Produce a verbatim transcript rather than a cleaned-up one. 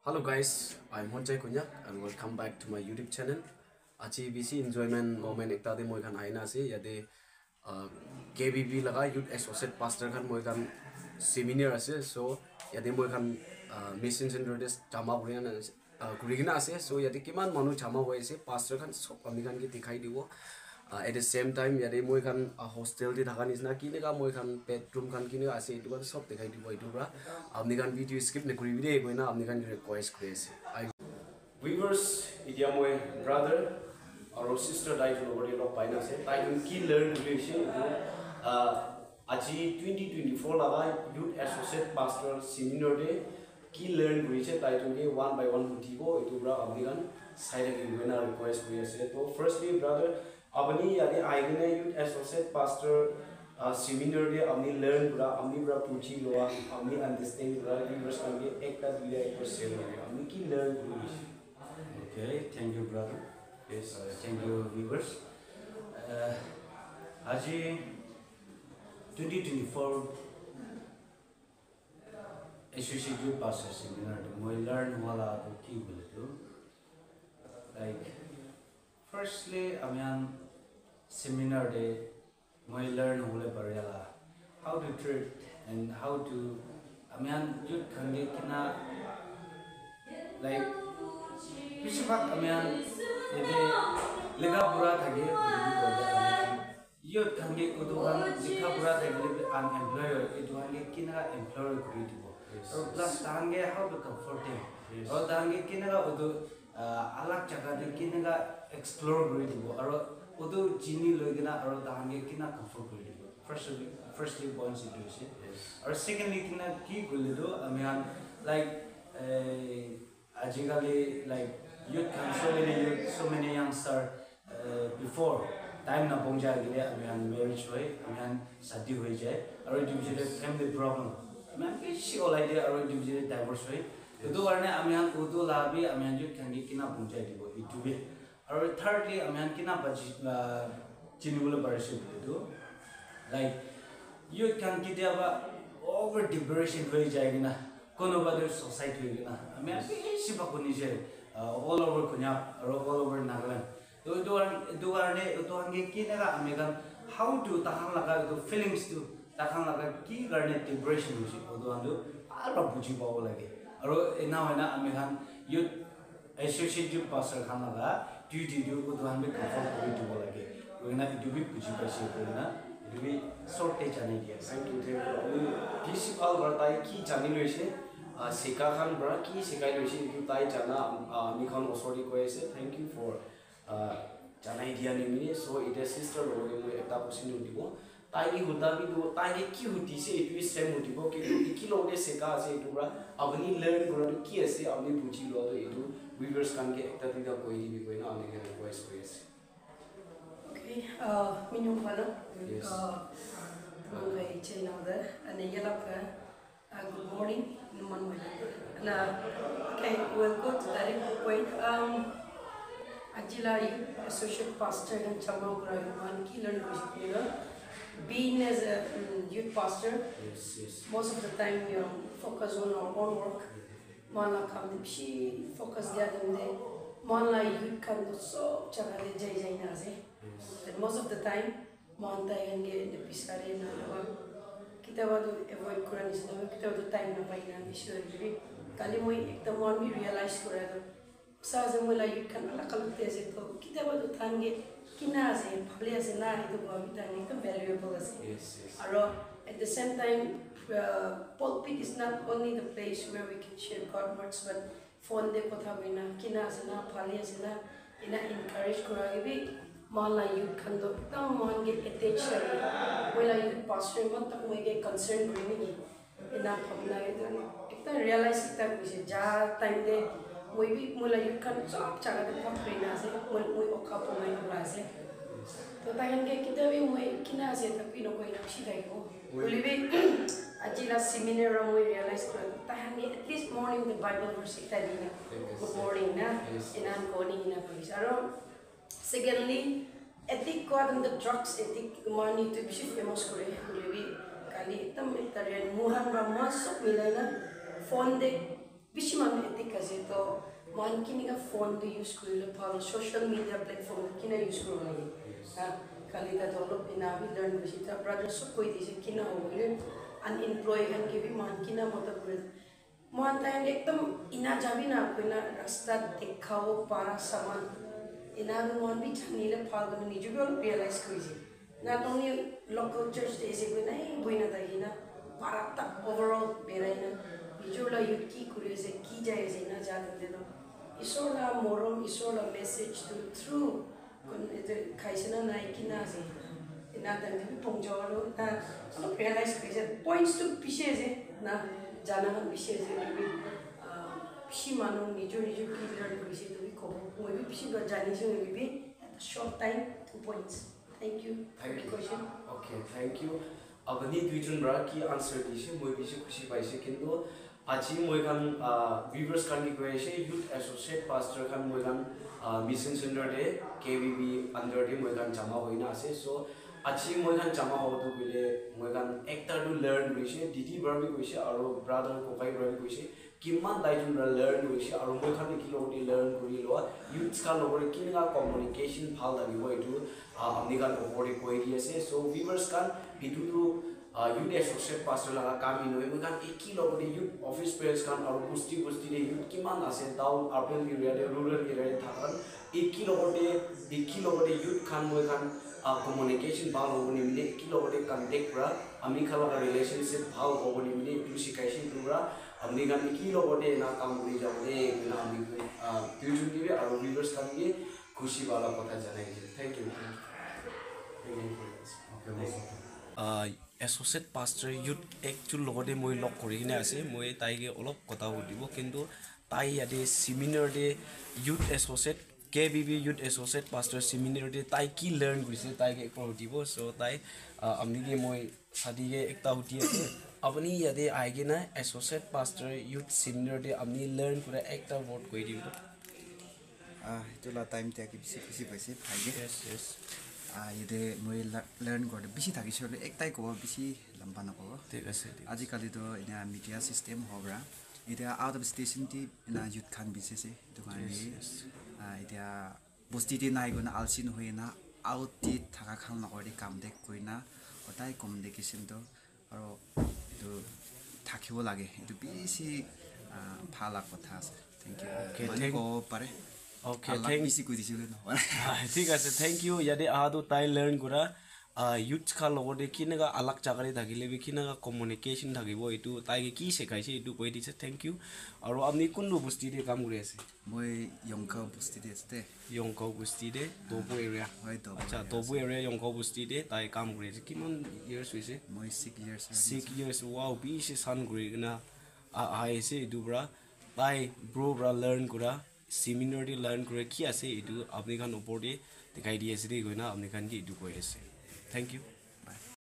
Hello guys, I'm Honchai Konyak and welcome back to my YouTube channel. Aji bishi enjoyment moment ekta te moi khan aina ase yate uh, K B B laga youth associate pastor khan moi khan seminar ase, so yate moi khan uh, mission center te jama kuri kena ase, uh, kuri kena ase. So yate kiman manu jama hoi ase, pastor khan sob ami khan ke dikhai dibo. Uh, at the same time yate moi khan uh, hostel te thaka nisna kineka moi khan bedroom khan kineka ase etu khan sob dikhai dibo etu pra. Ami khan video skip na kuri bi de koina ami khan ke request kuri ase. I Viewers, etia moi brother aru sister tai jun logot te log pai na ase. Tai jun ki learn kuri ase etu, ah, aji twenty twenty-four laga youth associate pastor seminar te ki learn kuri ase tai jun ke one by one hudi bo etu pra apni khan sai thaki kena request kuri ase. To firstly brother, apni yate ahi kena youth associate pastor uh, seminar te apni learn kura, apni pra puchi loa, apni understand kura, viewers khan ke ekta duita ekta share kuri. Apni ki learn kuri? Okay, thank you brother. Yes, uh, thank you viewers. Uh, aji twenty twenty-four Associate Youth Pastor Seminar te moi learn wala tu ki bole tu, like, firstly ami khan seminar te moi learn hole pare la how to treat and how to ami khan youth khan ke kina, like, bishi bhag ami khan yate lekha pura thake, youth khan ke utu khan lekha pura thakile bi unemployed, etu khan ke kinaka employ kuri dibo? Aru plus tahan ke how to comfort them? Aru tahan ke kinaka utu, ah, alag jaga te kinaka explore kuri dibo? Aru utu chini loi kena aru tahan ke kina comfort kuri dibo? First, firstly points etu ase. Aru secondly kina ki kuri le tu ami khan, like, eh, Ajikali, like, youth khan, so many youth, so many youngster, uh, before time na pongja agile ami khan marriage hoi, ami khan shadi hoi jai, aru etu bichore family problem, ami khan bishi olai dia, aru etu bichore divorce hoi. Etu karne ami khan utu la bi ami khan youth khan ke kina pongja dibo, etu bi. Aru thirdly, ami khan kina bachi, uh, chini bole pari ase koile tu, like, youth khan ketiaba over depression hoi jai kena, konoba tu suicide hoi kena, ami khan bishi bhag huni se, uh, all over Konyak aru all over Nagaland. To etu khan, etu karne etu khan ke kinaka ami khan how to tahan laga etu feelings tu, tahan laga ki karne depression hoise, etu khan tu bhal para buji pabo lage. Aru ena hoina ami khan youth Associate Youth Pastor khan laga duty tu etu khan bi comfort kuri dibo lage. Koina etu bi buji paise koina etu bi short te janai dia ase. Thank you, thank you. Ami bishi bhal para tai ki jani loise, ah, sika khan para ki sikai loise etu tai jana, ah, ami khan osor te koi ase. Thank you for, ah, janai dia nimine. So etia sister logot te moi ekta question sudibo. Tai ke huda bi tu, tai ke ki hudise, etu bi same hudibo, kintu ki logote seka ase, etu pra apuni learn kura tu ki ase, apuni buji lua tu etu viewers khan ke ekta duita koi dibi koina apuni ke request kuri ase. Okay, uh, minung pano, Yes. uh, mungai channel da, ane yalap ka, Uh, good morning, Numan Moilan. Na, okay, we'll go to direct point. Um, Ajila Youth Associate Pastor and Chama Gura Numan ki learn kuji kilo. Being as a um, youth pastor, Yes, yes. most of the time you know, focus on our own work. Mala kam de bishi focus dia dem de. Mala youth kan do so jaga de jai jai na ase. Yes. And most of the time, Mohan tai khan ke etu bisari na laba. Kitiaba tu avoid kura nisina, kitiaba tu time na pai na bishi hoi kene. Kali moi ekta mohan bi realize kura tu. Sa ase moi la youth khan alak alak te ase to. Kitiaba tu tahan ke kina ase, bhale ase na, etu koa bi tahan ekdum valuable ase. Yes, yes. Aro at the same time, uh, pulpit is not only the place where we can share God words, but phone te kotha hoina, kina ase na, bhale ase na, ena encourage kura ke bi, mohan la youth khan toh ekdum mohan ke attach kuri. Moi la youth pastor eman tak moi ke concern kuri niki. Ena bhabna ke toh ekta realize ekta kurise, ja time te moi bi, moi la youth khan sob jaga te bhag kuri na ase, moi, moi okha pumai kura ase. To tai khan ke kitia bi moi kina ase, ta bi nokoi na bishi thakibo. Hoilebi, aji la seminar pra moi realize kura, tai khan ke at least morning te Bible verse ekta dina, good morning na, Yes. enan koni ena koise. Aro secondly, addict kua tu drugs addict mani tu bishi famous kore. Hoilebi kali ekdum ekta real mohan pra mohan sob milai na phone te bishi manu addict Ase to, moikhan kinika phone tu use kurile bhal, social media platform tu kina use kuribo lage. Ha, kali ta to olop ena bi learn kurise, ta brother sob koi dise kina hobo koile, unemployed khan ke bi moikhan kina mota kure. Moikhan time te ekdom ena jabi na koina rasta dekhabo para saman. Ena tu moikhan bi janile bhal koina nijor bi olop realize kurise. Not only local church te ase koina, eh, boina thaki na, para tak overall berai na, nijor la youth ki kuri ase, ki jai ase, na ja thakile toh, Isor la morom, Isor la message tu through kon-, etu khaise na nai kina ase. Ena time te bi pongja walo, na olop realize kurise. Points tu bishi ase, na jana khan bishi ase, maybe, ah, bishi manu nijor nijor ki learn kurise, etu bi kobo. Moi bi bishi ba jani ase, maybe, at a short time, two points. Thank you. Thank you. Question. Okay, thank you. Apni duijon para ki answer dise, moi bishi khushi paise. Kintu aji moi khan, ah, viewers khan ki koi ase, youth associate pastor khan moi khan, ah, mission center te, K B B under te moi khan jama hoina ase. So aji moi khan jama hobo tu koile moi khan ekta tu learn kurise, didi para bi koise, aro brother kokai para bi koise. Kiman tai jun para learn kurise, aro moi khan eki logote learn kuri loa, youths khan logote kineka communication bhal thakibo, etu, ah, apni khan opor te koi di ase. So viewers khan, etu tu, ah, youth associate pastor laga kam hi nohoi, moi khan eki logote youth office bearers khan aro bosti bosti te youth kiman ase, town, urban area te, rural area te thaka khan, eki logote, eki logote youth khan moi khan, ah, communication bhal hobo nimite, eki logote contact kura, ami khan laga relationship bhal hobo nimite etu sikaise, etu para apni khan eki logote ena kam kuri jabo de, ena ami, ah, duijon ke bi aro viewers khan ke khushi wala kotha janai dise. Thank you. Thank you. Thank you. Okay, welcome. Ah, associate pastor youth ekjun logote moi log kuri kena ase, moi tai ke olop kotha hudibo, kintu tai yate seminar te youth associate, K B B youth associate pastor seminar te tai ki learn kurise, tai ke ekbar hudibo. So tai, ah, apni ke moi sadi ke ekta hudi ase. Apni yate ahi kena associate pastor youth seminar te apni learn kura ekta word koi dibo. Ah, etu la time te aki bishi khushi paise, bhai ke. Yes, yes. Ah, yate moi la-, learn kore bishi thakise hoile, ektai kobo, bishi lamba nakobo. Thik ase, thik ase. Ajikali toh ena media system howa para, etiya out of station te ena youth khan bishi ase. Etu karne, yes, yes, ah, etiya bosti te nai koina alsi nohoi na, out te thaka khan logot te kam de koina, hodai communication toh aro etu thakibo lage, etu bishi, ah, bhal la kotha ase. Thank you. Okay, manu thank- kobo pare. Okay, alak thank- bishi koi dise koile nohoi. Ah, thik ase, thank you. Yate aha tu tai learn kura, ah, youth khan logote kineka alag jaga te thakile bi kineka communication thakibo, etu tai ke ki sikaise, etu koi dise. Thank you. Aro apni kuntu bosti te kam kuri ase? Moi Yongkao bosti te ase de. Yongkao bosti te, Tobu area. Hoi, Tobu area ase. Acha, Tobu area Yongkao bosti te tai kam kuri ase. Kiman years hoise? Moi six years hoise. Six years, wow, bishi san kuri kena a-, ahi ase etu para. Tai bro para learn kura, seminar te learn kura ki ase etu apni khan opor te dikhai di ase de koina apni khan ke etu koi ase. Thank you.